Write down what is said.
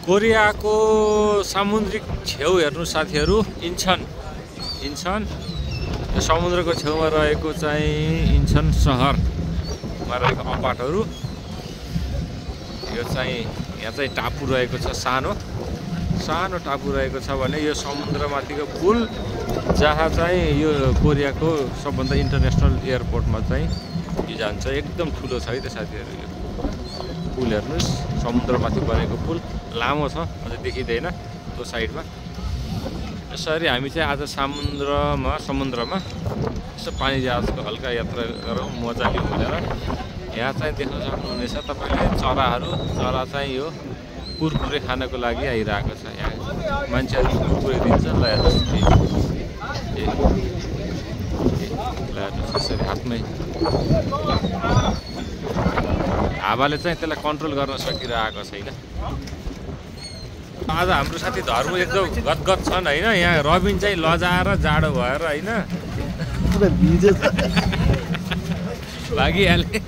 कोरियाको सामुद्रिक छेउ हेर्नु साथीहरू इन्चन यो समुद्रको छेउमा रहेको चाहिँ इन्चन सहरमा रहेको अपार्टहरू यो चाहिँ यहाँ चाहिँ टापु रहेको छ सानो टापु रहेको छ भने यो समुद्रमाथिको पुल जहाँ चाहिँ यो कोरियाको सबभन्दा इन्टरनेसनल एयरपोर्टमा चाहिँ यो जान्छ एकदम ठुलो छ है त साथीहरू यो पुल हेर्नुहोस् समुद्रमाथि बनेको पुल लामो छ अझै देखिँदैन त्यो साइडमा यसरी हामी चाहिँ आज समुद्रमा यसो पानी जहाजको हल्का यात्रा गरौँ मजा लिउँ भनेर यहाँ चाहिँ देख्न सक्नुहुनेछ तपाईँले चरा चाहिँ यो कुरकुरे खानको लागि आइरहेको छ यहाँ मान्छेहरू कुरकुरे दिन्छ ल हेर्नुहोस् यसरी हातमै हावाले चाहिँ त्यसलाई कन्ट्रोल गर्न सकिरहेको छैन आज हाम्रो साथी धर्म एकदम गदगद छन् होइन यहाँ रबिन चाहिँ लजाएर जाडो भएर होइन भागिहाले